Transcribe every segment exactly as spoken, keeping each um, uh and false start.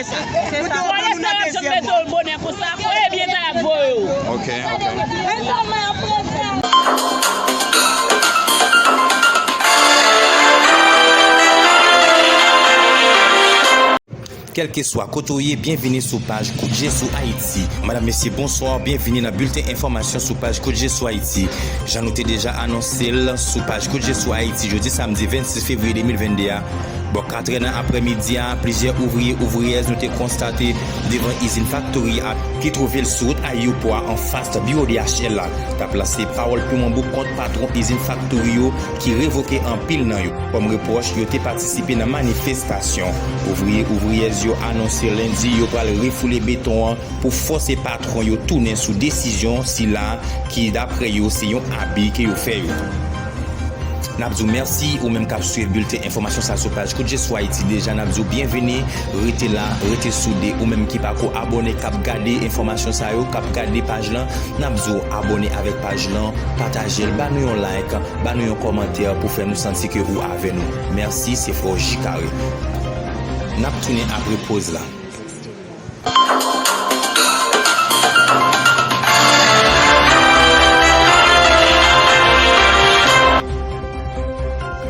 Se sa. Fò lè sa y ap jwenn mete w bonè konsa, fò ebyen sa y ap voye w. Ok, ok. Kèlkeswa kote w ye, byenvini sou paj Kout Je sou Ayiti. Madanm, mesye, bonswa, byenvini nan bilten enfòmasyon sou paj Kout Je sou Ayiti. Jan nou te deja anonse l sou paj Kout Je sou Ayiti, jodi samdi vennsis fevriye de mil vennde a, bò katrè nan aprèmidi a, plizyè ouvriye, ouvriyèz nou te konstate devan izin faktori a ki twouve l sou wout ayewopò a anfas biwo D H L la, t ap lanse pawòl piman bouk kont patwon izin faktori yo ki revoke anpil nan yo. Kòm repwòch, yo te patisipe nan manifestasyon. Ouvriye, ouvriyèz yo anonse lendi yo pral refoule beton an pou fòse patwon yo tounen sou desizyon sila ki, daprè yo, se yon abi ke yo fè yo. N ap di w mèsi, ou menm k ap swiv bilten enfòmasyon sa sou paj Kout Je sou Ayiti deja, n ap di w byenvini, rete la, rete soude, ou menm ki pako abòne, k ap gade enfòmasyon sa yo, k ap gade paj lan, n ap di w abòne avèk paj lan, pataje l, ba nou yon like, ba nou yon kòmantè pou fè nou santi ke ou avè nou. Mèsi, se Frè J Carré. N ap tounen apre poz la.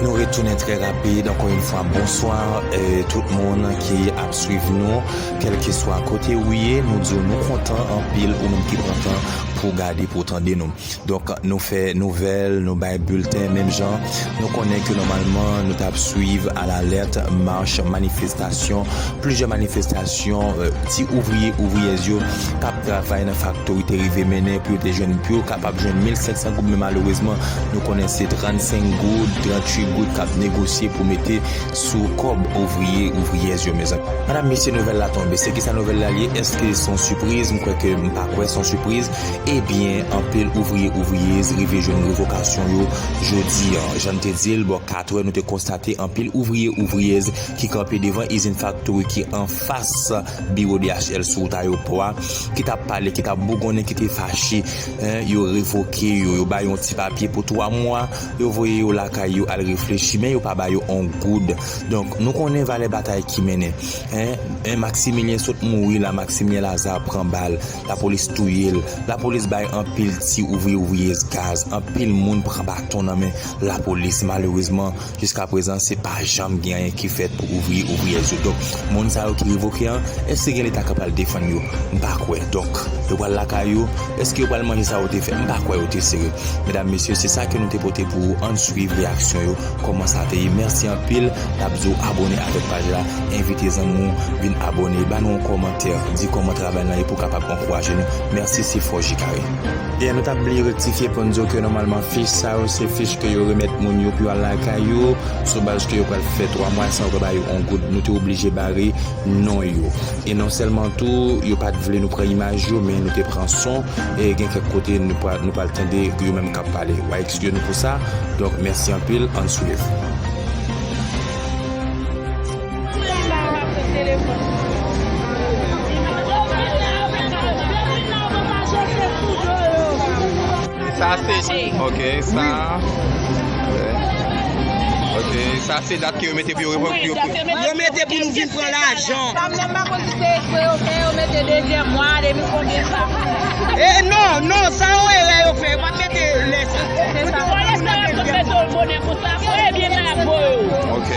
Nou retounen trè rapid, ankò yon fwa, bonswa, eh, tout moun ki ap swiv nou, kèlkeswa kote ou ye, nou di w nou kontan anpil ou menm ki pran tan pou gade, pou tande nou. Donk, nou fè nouvèl, nou bay bilten, menm jan nou konnen ke nòmalman nou t ap swiv alalèt mach, manifestasyon, plizyè manifestasyon, eh, ti ouvriye, ouvriyèz yo k ap travay nan faktori te rive mennen pou yo te jwenn, pou yo kapab jwenn mil senk san goud, men malerezman, nou konnen se trannsenk goud, tranntuit goud k ap negosye pou mete sou kòb ouvriye, ouvriyèz yo, mezanmi. Madanm, mesye, nouvèl la tonbe. Se kisa nouvèl la ye? Èske se yon sipriz? M kwè ke, m pa kwè se yon sipriz. Ebyen, anpil ouvriye, ouvriyèz rive jwenn revokasyon yo jodi an. Jan m te di l, bò katrè, nou te konstate anpil ouvriye, ouvriyèz ki kanpe devan izin faktori ki anfas biwo D H L sou wout ayewopò a, ki t ap pale, ki t ap bougonnen, ki te fache, en, yo revoke yo, yo ba yo yon ti papye pou twa mwa, yo voye yo lakay yo al reflechi, men yo pa ba yo on goud. Donk, nou konnen valè batay ki mennen. En, en, Maximilien sot mouri la, Maximilien Lazarre pran bal, lapolis touye l, lapolis bay anpil ti ouvriye, ouvriyèz gaz, anpil moun pran baton nan men lapolis. Malerezman, jiskaprezan, se pa janm gen anyen ki fèt pou ouvriye, ouvriyèz yo. Donk, moun sa yo ki revoke an, èske gen Leta k ap al defann yo? M pa kwè. Donk, yo pral lakay yo, èske yo pral manje sa yo te fè? M pa kwè yo te sere. Medam, mesye, se sa ke nou te pote pou ou. Ann swiv reyaksyon yo, kòman sa te ye. Mèsi anpil. N ap di w abòne avèk paj la. Envite zanmi w vin abòne. Ba nou yon kòmantè. Di kòman travay lan ye pou w kapab ankouraje nou. Mèsi, se Frè J Carré. E nou t ap bliye rektifye pou n di w ke nòmalman fich sa yo, se fich ke yo remèt moun yo pou yo al lakay yo, sou baz ke yo pral fè twa mwa san yo pa ba yo on goud. Nou te oblije bare non yo. E non sèlman tou, yo pa t vle nou pran imaj yo, men nou te pran son, e gen kèk kote nou pral, nou pral tande yo menm k ap pale. W a ekskye nou pou sa. Donk, mèsi anpil, ann swiv. Sa se, ok, sa. Ok, sa se dat ke yo mete pou yo revoke yo. Yo mete pou nou vin pran lajan. Sa m menm pa konn si se ekspre yo fè, yo mete dezyèm mwa, depi konbyen sa. E non, non, sa yon erè yo fè, yo pa t mete lè sa. Se sa. Fò lè sa y ap mete w bonè konsa, fò ebyen sa y ap voye w. Ok.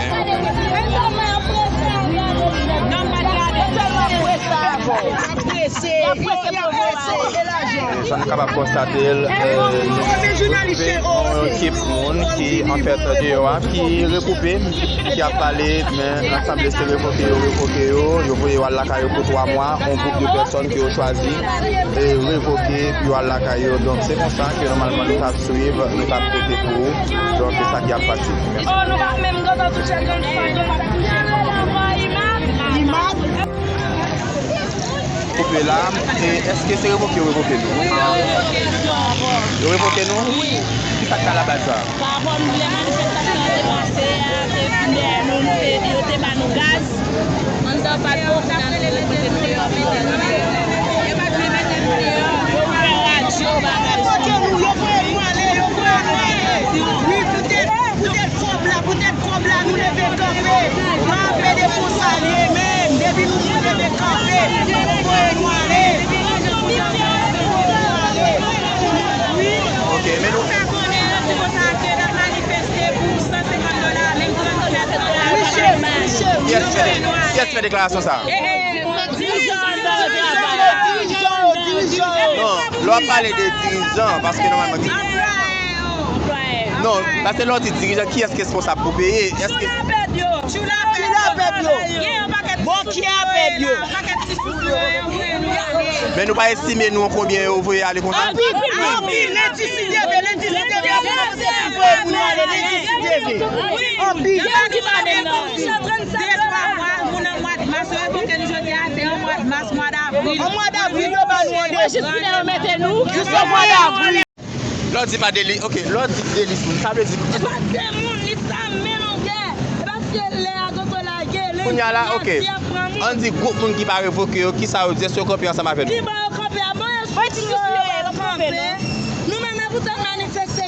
Nan pa t gade, yo tèlman prese avè w. Prese, yo prese pou voye w. Sa nou kapab konstate l, eh, nou twouve yon ekip moun ki anfèt deyò a, ki regwoupe, ki ap pale, men ansanm de se revoke yo, revoke yo, yo voye yo al lakay yo pou twa mwa, yon gwoup de pèsòn ke yo chwazi, eh, revoke pou yo al lakay yo. Donk, se konsa ke nòmalman nou t ap swiv, nou t ap pote pou ou. Donk, se sa ki ap pase. Oh, nou pa menm gentan touche grenn fanm, nou pa touche grenn fanm. Koupe la, e èske se revoke yo revoke nou? Yo revoke nou? Ki sa k ta la baz sa? Pa rapò nou vle manifestasyon an te pase a, te vin dèyè nou, nou te, yo te ba nou gaz. Anndan pa t bon, foutan nou repoze nou deyò, mete nou deyò. Yo pa vle mete nou deyò. Yo ouvè radyo, bagay. Yo voye nou ale, yo voye nou ale. Wi, poutèt, poutèt kòb la, poutèt kòb la, nou leve kanpe. Kanpe de konsa l ye menm. Depi nou leve Kiyès ki fè deklarasyon sa a? Non, lè w ap pale de dirijan, paske nòmalman ki Non, paske lè w di dirijan, kiyès ki responsab pou peye? Èske Tchoula pèp yo. Bòkyè pèp yo. Men nou pa estime nou konbyen yo voye ale konsa? Anpil, anpil. Lendi si Dye vle, lendi si Dye vle, ap kòmanse pou voye moun yo ale, lendi si Dye vle. Anpil. An mwa davril yo ba nou randevou. Jis an mwa davril. Lè w di pa deli, ok, lè w di deli moun, sa vle di. E pa de moun, li sa men longè. E paske lè a gogo lage, lè Kounye a la, ok. Ann di gwoup moun ki pa revoke yo, kisa yo di, èske yo kanpe ansanm avè nou? Ki bò yo kanpe a? Bon, yo kanpe. Nou menm, e pou tèt manifeste.